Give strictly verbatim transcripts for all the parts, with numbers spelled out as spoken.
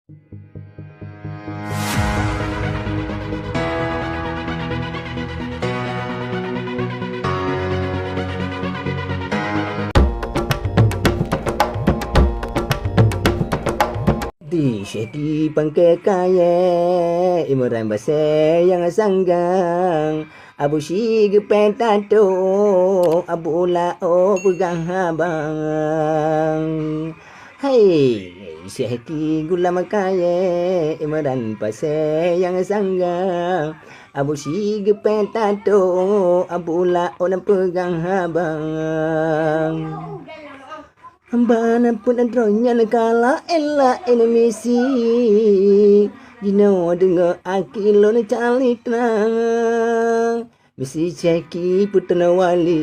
Di syeh di pangke kayèe, Imran Pasè nyang sanggang. Abu Syik geupeu tato, Abu Laôt peugah habang. Hai, syeh di gulam kayèe, Imran Pasè nyang sanggang. Abu Syik geupeu tato, Abu Laôt peugah habang. Hamba na peuet droe nyan ka laén-laén misi. Jinoe deungoe akhé lôn cali trang. Misi syeh di peuteun wali.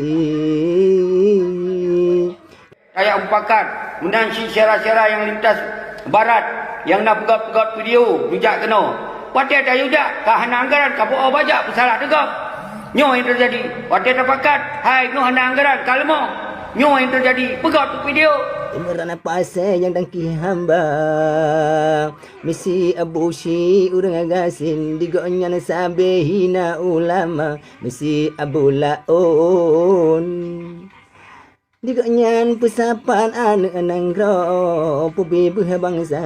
Tajak mupakat, meunan cit syedara-syedara nyang lintas barat nyang na peugöt-peugöt video neujak keunoe. Watèe tayue jak, ka hana anggaran, ka beu-o bajak peusalah teugöt. Nyoe nyang teujadi. Watèe tapakat, hai nyoe hana anggaran, ka leumoh. Nyoe nyang teujadi. Peugöt video. Imran Pasè nyang dangki hamba. Misi Abu Syik ureueng gasien, di gobnyan sabé hina ulama. Misi Abu Laôt. Di gobnyan peusapat aneuk nanggroe, peubeubaih bansa,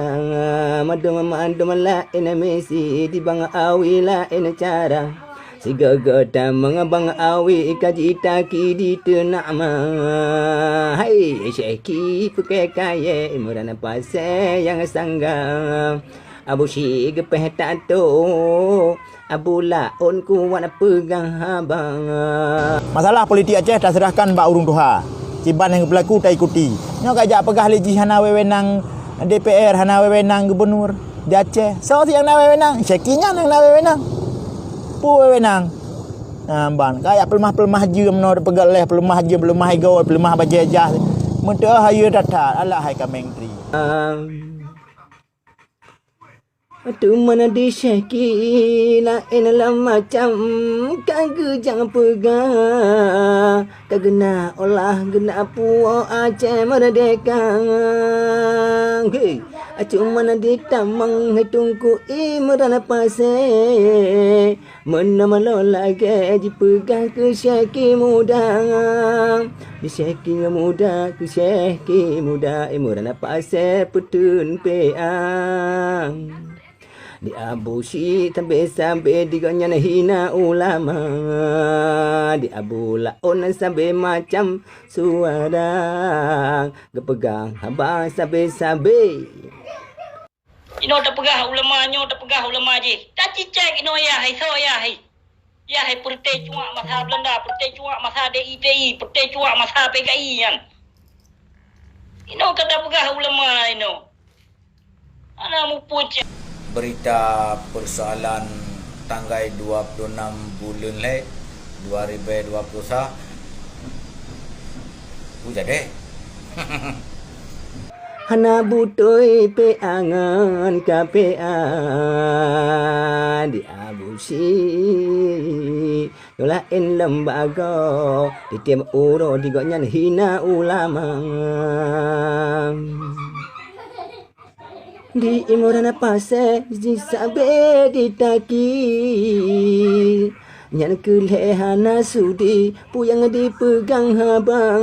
mandum-mandum laén misi, di Bang Awi laén cara. Sigoe-goe tamong Bang Awi ka jitaki di teunak ma. Hai, syeh di pangke kayèe, Imran Pasè nyang sanggang. Abu Syik geupeu tato, Abu Laôt kuat peugah habang. Masalah politik Aceh taserahkan bak ureueng tuha. Kiban nyang geupeulaku taikuti. Nyoe ka jak peugah lé jih hana wewenang D P R, hana wewenang gubernur di Aceh. Soe nyang na wewenang? Syeh di nyan nyang na wewenang. Peue wewenang? Nah, ban. Ka jak peuleumah-peuleumah jeuem nyoe peugah lé, peuleumah jeuem, peuleumah igoe, peuleumah bajèe jah. Meuteumèe hayeue that-that, alah hai ka mengtri. Teuma di syeh di laén lam macam ka geujang peugah, ka geuna olah geuna puwoe Aceh meurdeka. He, teuma di tamong hai Teungku Imran Pasè. Meunoe meulôn lagèe jipeugah keu syeh di muda. Di syeh di muda, keu syeh di muda, Imran Pasè peuteun piang. Di Abu Syik sabé-sabé di gobnyan hina ulama. Di Abu Laôt sabé macam suara. Geupeugah haba sabé-sabé. Inoe tapeugah ulama, nyoe tapeugah ulama jih. Tacicek inoe yah hai, soe yah hai. Yah hai peureté cuak masa Beulanda, peureté cuak masa D I T I, peureté cuak masa P K I nyan. Inoe ka tapeugah ulama inoe. Hana muphom cit. Berita persoalan tanggai dua puluh enam buleuen lhèe dua ribèe dua puluh sa. Ku jadi. Hana beutôi peuangan ngon kafé di Abu Syik. Nyoe laén lembaga, tiep-tiep uroe di gobnyan hina ulama. Di Imran Pasè jisabé ditaki, nyan keuh lhèe hana sudi peue nyang dipeugah haba.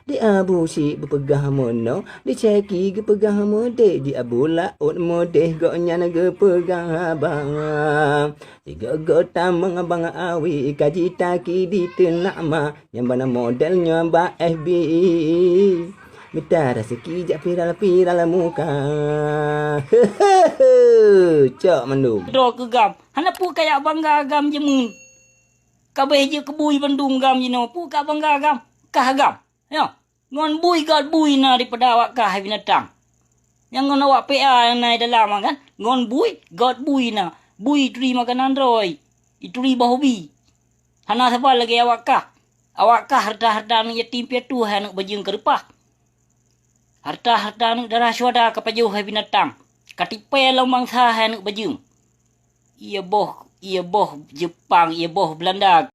Di Abu Syik geupeugah meunoe, di Syeh Ki geupeugah meudéh, di Abu Laôt meudéh gobnyan geupeugah haba. Sigoe-goe tamong Bang Awi ka jitaki di teunak ma, nyang bana model nyoe bak F B. Mita raseuki jak viral-viral muka. Cok mandum. Droe keu gam. Hana peue kayak bangga gam jeumeuet. Ka abéh jeuet keu bui bandum gam jinoe. Peue ka bangga gam. Kah gam. Nyoe. Ngon bui gét bui na daripada awak kah hai binatang. Nyang ngon awak P A nyang na dalam kan. Ngon bui gét bui na. Bui ituri makanan droe. Ituri boh ubi. Hana saban lagèe awak kah. Awak kah hareuta-hareuta aneuk yatim piatu hai aneuk bajeueng ka reupah. Hareuta-hareuta aneuk dara syuhada ka pajoh hai binatang. Ka tipée lom bansa hai aneuk bajeueng. Ie boh, ie boh Jepang, ie boh Beulanda.